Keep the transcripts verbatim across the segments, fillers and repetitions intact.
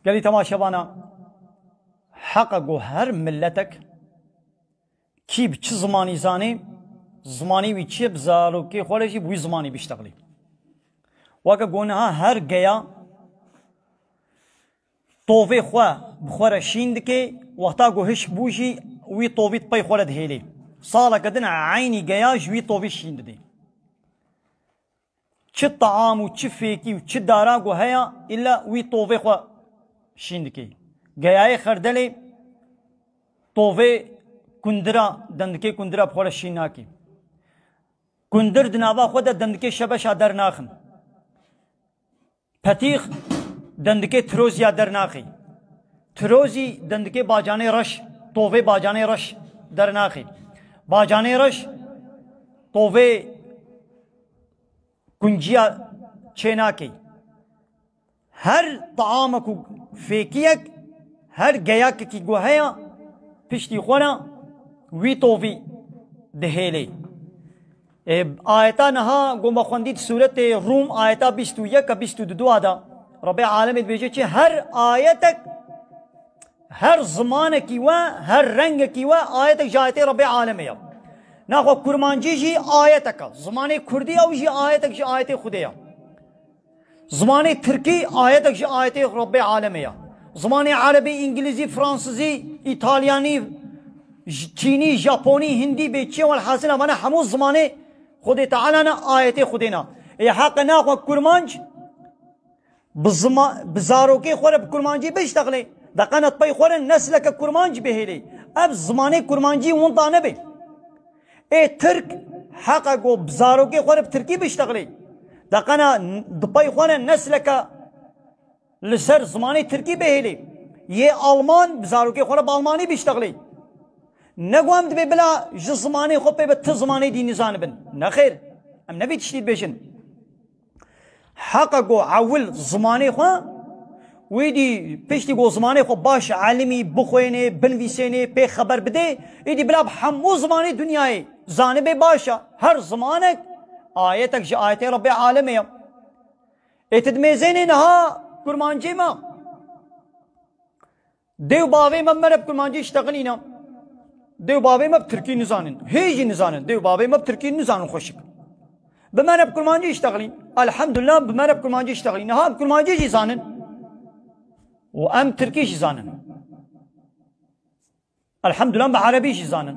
Gelî temaşevana, heqa ku her miletek kî bi çi zimanî zanê, zimanê wî çi ye, bi zarokê xwe re jî bi wî zimanî biştexilî. Weke ku niha her geya tovê xwe bi xwe re şîn dike, wexta ku hişk bû jî wî tovî di pey xwe re dihêlê. Saleke din eynî geya ji wî tovî şîn didê. Çi taam û çi fêkî û çi dara ku heya, îlla wî tovê xwe şîn dike. Geyayê xerdelê tovê kundira, dendikê kundira bi xwe re şîn nake. Kundir di nava xwe de dendikê şebeşa dernaxin. Petîx dendikê tiroziya dernaxê. Tirozî dendikê bacanê reş, tovê bacanê reş dernaxê. Bacanê reş tovê kunciya çênakê. Her taamek û fêkiyek, her geyakekî ku heya, piştî xwe re wî tovî dihêlê. E, ayeta niha ku me xwendî di sûretê Rûm, ayeta bîst û yek a bîst û du de, Rebê alemê dibêje çi? Her ayetek, her zimanekî we, her rengekî we, ayetek ji ayetê Rebê alemê ya. Naxwe kurmancî jî ayetek e. Zimanê kurdî ew jî ayetek ji ayetê Xwedê ya. Zimanê tirkî ayetek ji ayetê Rebbê alemê ya. Zimanê erebî, îngilîzî, fransizî, îtalyanî, j-, çînî, japonî, hindî bê çi ye, welhasil evane hemû zimanê Xwedê Teala ne, ayetê Xwedê ne. Ê heqe naxwe kurmanc bi zima-, bi zarokê xwe re bi kurmancî biştexilê. Deqenet pey xwe re nesleke kurmanc bihêlê. Ev zimanê kurmancî winda nebe. Ê Tirk heqe ku bi zarokê xwe re bi tirkî biştexilê. Deqena n-, di pey xwe re nesleke li ser zimanê tirkî bihêlê. Yê Alman bi zarokê xwe re bi almanî biştexilê. Ne ku em dibê bila ji zimanê xwe pê bi ti zimanê dî nizanibin. Nexêr. Em ne vî tiştî dibêjin. Heqa ku ewil zimanê xwe, wî dî piştî ku zimanê xwe baş elimî, bixwênê, binivîsênê, pê xeber bidê, êdî bila bi hemû zimanê dinyayê zanibê baş e. Her zimanek ayetek ji ayetê Rebbê alemê ye. Ê ti dimêzênê niha kurmancî me. Dê û bavê me bi me re bi kurmancî iştexilîne. Dê û bavê me bi tirkî nizanin. Hê jî nizanin. Dê û bavê me bi tirkî nizanin xweşik. Bi me re bi kurmancî iştexilîn. Elhamdulillah bi me re bi kurmancî iştexilîn. Niha bi kurmancî jî zanin. Û em tirkî jî zanin. Elhamdulillah bi erebî jî zanin.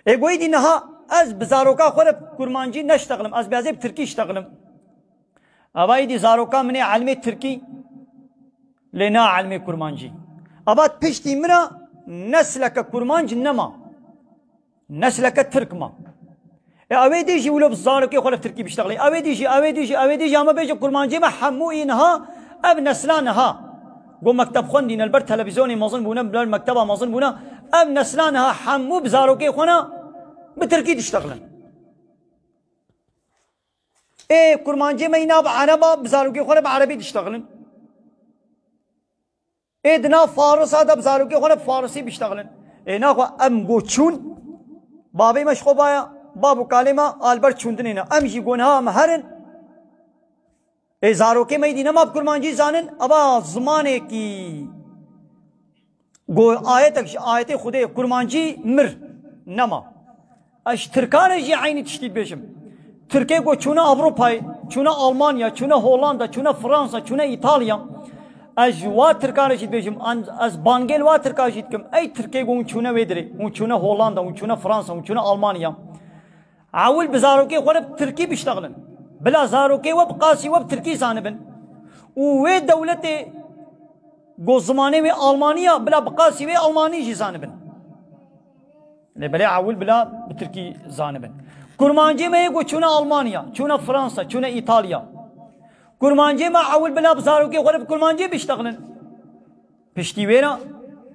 Ê goyî dî niha ez bi zaroka xwe re bi kurmancî neştexilim. Ez bi ez ê bi tirkî iştexilim. Eva êdî zaroka min ê elimê tirkî, lê na elimê kurmancî. Eva piştî min re nesleke kurmanc nema. Nesleke tirk ma. E, ew ê dî jî wilo bi zarokê xwe re tirkî biştexilê. Ew ê dî jî, ew ê dî jî, ew ê dî jî, ama bêje kurmancê me hemû ê niha, ev nesla niha. Go mekteb xwendîne, li ber televîzyonê mezin bûne, li ber mekteba mezin bûne. Ev nesla niha hemû bi zarokê xwe re bi tirkî diştexilin. Ê kurmancê me îna bi ereba, bi zarokê xwe re bi erebî diştexilin. Ê di nav farisa de bi zarokê xwe re bi farisî biştexilin. Ê naxwe em go çûn, bavê me ji xwe baya, bav û kalê me a li ber çûndinê ne. Em jî go niha em herin. Ê zarokê me êdî nema bi kurmancî zanin, eva zimanekî Go ayetek ji ayetê Xwedê kurmancî mir, nema. Ez ji Tirkan re jî eynî tiştî dibêjim. Tirkê go çûne Ewropayê, çûne Almanya, çûne Hollanda, çûne Fransa, çûne Îtalya. Ez ji wa Tirkan re jî dibêjim, an-, ez bangê li wa Tirka jî dikim. Ey Tirkê go hûn çûne wê dirê, hûn çûne Hollanda, hûn çûne Fransa, hûn çûne Almanya. Ewil bi zarokê xwe re bi tirkî biştexilin. Bila zarokê we bi qasî we bi tirkî zanibin. Û wê dewletê go zimanê wê almanî ya, bila bi qasî wê almanî jî zanibin. Lê belê ewil bila bi tirkî zanibin. Kurmancê me yê go çûne Almanya, çûne Fransa, çûne Îtalya. Kurmancê me ewil bila bi zarokê xwe re bi kurmancî biştexilin. Piştî wê re,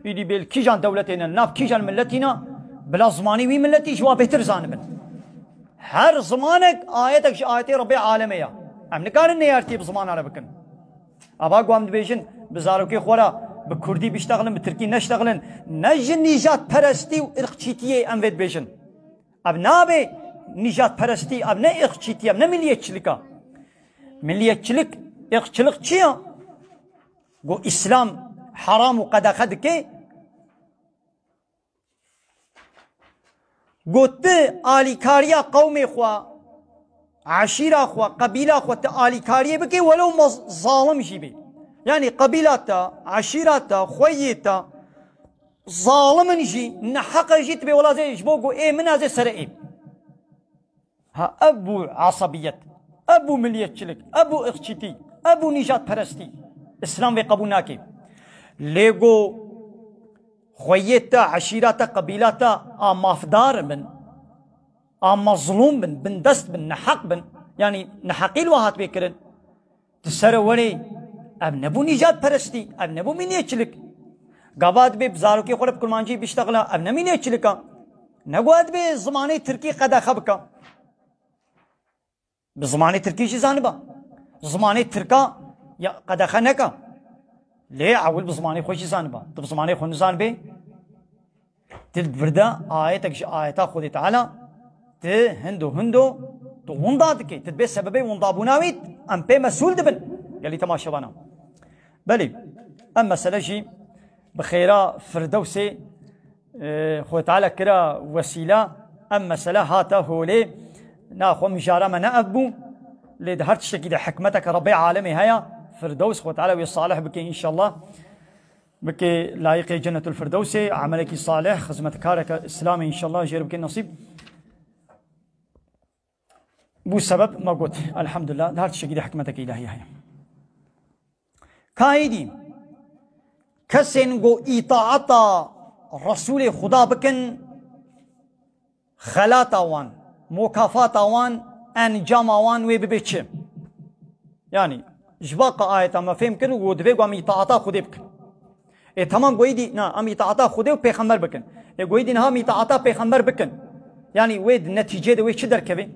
êdî bê li kîjan dewletê ne, li nav kîjan miletî ne, bila zimanê wî miletî ji wa bêtir zanibin. Her zimanek ayetek ji ayetê Rebbê alemê ye. Em nikarin neyartiyê bi zimana re bikin. Ava ku em dibêjin, bi zarokê xwe re, bi kurdî biştexilin, bi tirkî neştexilin, ne ji nîjadperestî û irqçîtiyê em vê dibêjin. Ev nabe nîjadperestî, ev ne irqçîtî, ev ne milliyetçilik e. Milliyetçilik, irqçilik çi ye? Go Îslam heram û qedexe dike. Go tu alîkariya qewmê xwe, eşîra xwe, qebîla xwe tu alîkariyê bikê, welew ma zalim jî bê. Yanî qebîla te, eşîra te, xweyê te, zalimin jî, neheqe jî tu bê wela zê ji bo ku ê min a zê sere ê. Ha, ev bû asabiyet, ev bû milliyetçilik, ev bû ixçîtî, ev bû nîjadperestî. Îslam vê qebûl nake. Lê ku xweyê te, eşîra te, qebîla te a mafdar bin, a mezlûm bin, bindest bin, neheq bin, yanî neheqî li we hat pê kirin. Tu sere werê, ev nebû nîjadperestî, ev nebû milliyetçilik. Gava dibê bi zarokê xwe re bi kurmancî biştexila, ev ne milliyetçilik a. Ne ku dibê zimanê tirkî qedexe bike. Bi zimanê tirkî jî zaniba. Zimanê tirka ya qedexe neke. Lê ewil bi zimanê xwe jî zaniba. Tu bi zimanê xwe nizanibê, tu li vir de ayetek ji ayeta Xwedê Teala, tu hindo hindo, tu winda dikê. Tu dibê sebebê windabûna wî em pê mesûl dibin. Gelî temaşevana. Belê, em mesele jî bi xêra Firdewsê, e, Xwedê Teala kira wesîla, em mesele hate holê. Na xwe mijara me ne ev bû. Lê di her tiştekî de hikmeteke Rebbê alemê heye. Firdews Xwedê Teala wê salih bike înşallah. Bike layîqê Cennetul Firdewsê, emelekî salih, xizmetkareke Îslamê înşallah jê re bike nesîb. Bû sebeb me got, elhamdulillah, di her tiştekî de hikmeteke îlahî heye. Ka êdî, kesên ku îtaeta Resûlê Xuda bikin, xelata wan, mukafata wan, encama wan wê bibe çi? Yanî, ji ba ka ayeta me fêm kir û divê ku em îtaeta Xwedê bikin. Ê, temam, goyî dî, na, em îtaeta Xwedê û Pêxember bikin. Ê, goyî dî niha em îtaeta Pêxember bikin. Yanî wê di netîcê de wê çi derkeve?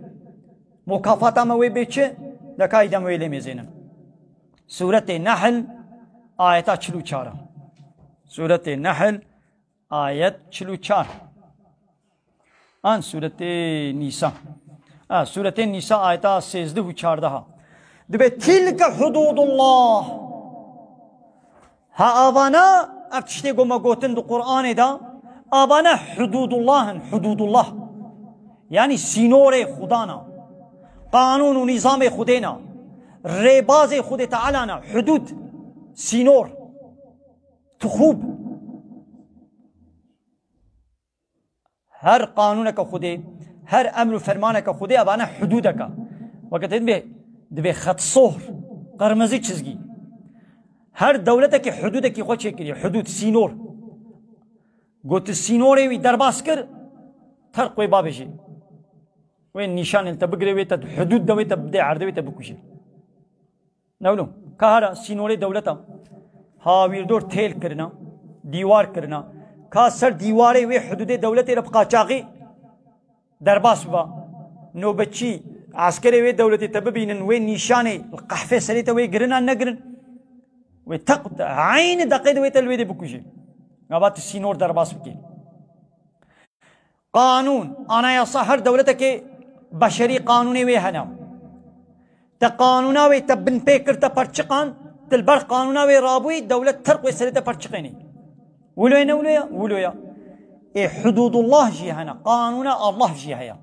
Mukafata me wê bê çi? De ka êdî em wê lê mêzênin. Sûretê Nehl, ayeta çil û çar e. Sûretê Nehl, ayet çil û çar. An sûretê Nîsa. Ha, sûretê Nîsa ayeta sêzdeh û çardeh. Dibe, "Tilke hududullah." Ha, avana, ev tiştê ku me gotin di Qur'anê de, avana hududullah in, hududullah. Yanî sînorê Xudan a. Qanûn û nîzamê Xwedê ne. Rêbazê Xwedê Teala ne. Hudud, sînor. Tixûb. Her qanûneke Xwedê, her emr û fermaneke Xwedê, evane hudûdeke. Weke te dibê, dibê xet sohr, qirmizî çizgî. Her dewletekî hudûdekî xwe çêkiriye, hudûd, sînor. Got, tu sînorê wî derbas kir, terq wê bavêjî. Wê nîşanê li te bigire, wê te di hudûd de wê te bidê erdê, wê te bikujê. Newlo, ka hera sînorê dewleta hawîrdor têl kirina, dîwar kirina. Ka ser dîwarê wê hudûdê dewletê re bi qaçaxî derbas biba. Nobetçî, eskerê wê dewletê te bibînin, wê nîşanê li qehfê serê te wê girin an negirin. Wê teq, eynî deqê de wê te li wê de bikujê. Gava tu sînor derbas bikê. Qanûn, anayasa, her dewletekê beşerî qanûnê wê hene. Te qanûna wê te binpê kir, te perçiqan, tu li ber qanûna wê rabûyî, dewlet terq wê serê te perçiqênî. Wilo ye ne wilo ye? Wilo ye. Ê hudûdullah jî hene, qanûna Allah jî heye.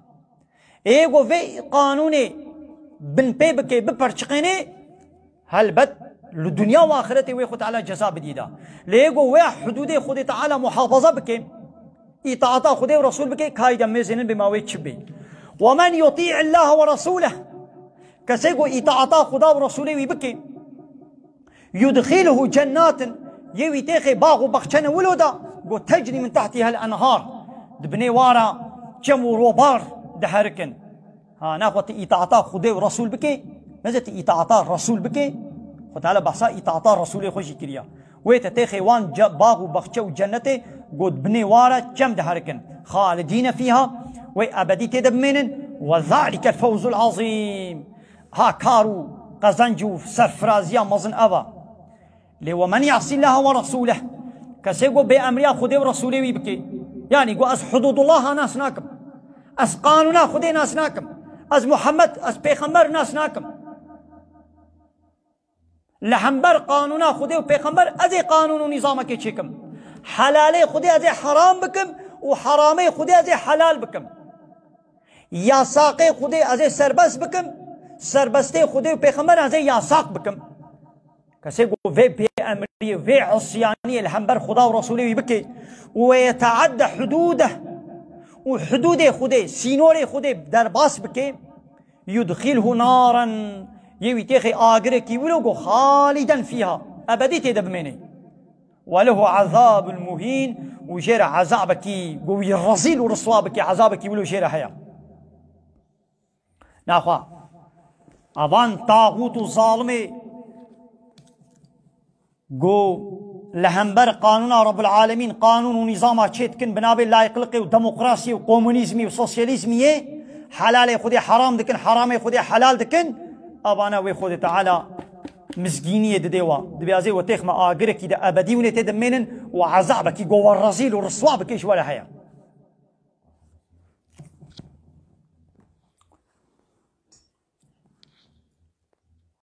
Ê ku vê qanûnê binpê bikê, biperçiqênê, helbet li dinya û axiretê wê Xwedê Teala ceza bidî da. Lê ê ku wê hudûdê Xwedê Teala muhafaza bike, îtaata Xwedê û Resûl bike, kayî de mêzênin bê ma wê çi bê. "Ve men yutî'illâhe ve resûleh." Kesê ku îtaata Xweda û Resûlê wî bike, "yudxilhu cennatin", yê wî têxê bax û baxçene wilo da, ku "tecrî min tehtîhel enhar", di binê wara çem û robar diherikin. Ha, naxwe tu îtaata Xwedê û Resûl bikê, neze tu îtaata Resûl bikê, Xwe Teala behsa îtaata Resûlê xwe jî kiriya. Wê te têxê wan ce-, bax û baxçe û cennetê, got, binê wara çem diherikin. "Xalidîne fîha", wê ebedî tê de bimênin. "Ve zalikel fewzul azîm." Ha, kar û qezenc û serfiraziya mezin ev a. Lê "ve men ya'sî Llâhe ve resûleh", kesê ku bêemriya Xwedê û Resûlê wî bike, yanî ku ez hudûdullaha nas nakim, ez qanûna Xwedê nas nakim, ez Muhammed, ez pêxember nas nakim, Li hember qanûna Xwedê û Pêxember ez ê qanûn û nîzamekê çêkim. Helalê Xwedê ez ê heram bikim û heramê Xwedê ez ê helal bikim. Yasaqê Xwedê ez ê serbest bikim, serbestê Xwedê û Pêxember ez ê yasaq bikim. Kesê ku vê pêemriyê, vê isyaniyê li hember Xuda û Resûlê wî bike û we yeteadde hudûdeh û hudûdê Xwedê, sînorê Xwedê derbas bike, yudxilhu naran, yê wî têxê agirekî wilo ku xaliden fîha, ebedî tê de bimêne. Ve lehu azabul muhîn, û jê re ezabekî ku wî rezîl û riswa bike, ezabekî wilo jê re heye. Naxwe, avan taxût û zalimê ku li hember qanûna Rabbul Alemîn qanûn û nîzama çê dikin, bi navê layıklıkê û demokrasiyê û komunîzmî û sosyalîzmiyê helalê Xwedê heram dikin, heramê Xwedê helal dikin, avana wê Xwedê Teala mizgîniyê didê wa. Dibê ez ê we têxme agirekî de ebedî hûn ê tê dimênin û ezabekî ku we rezîl û riswa bike ji we re heye.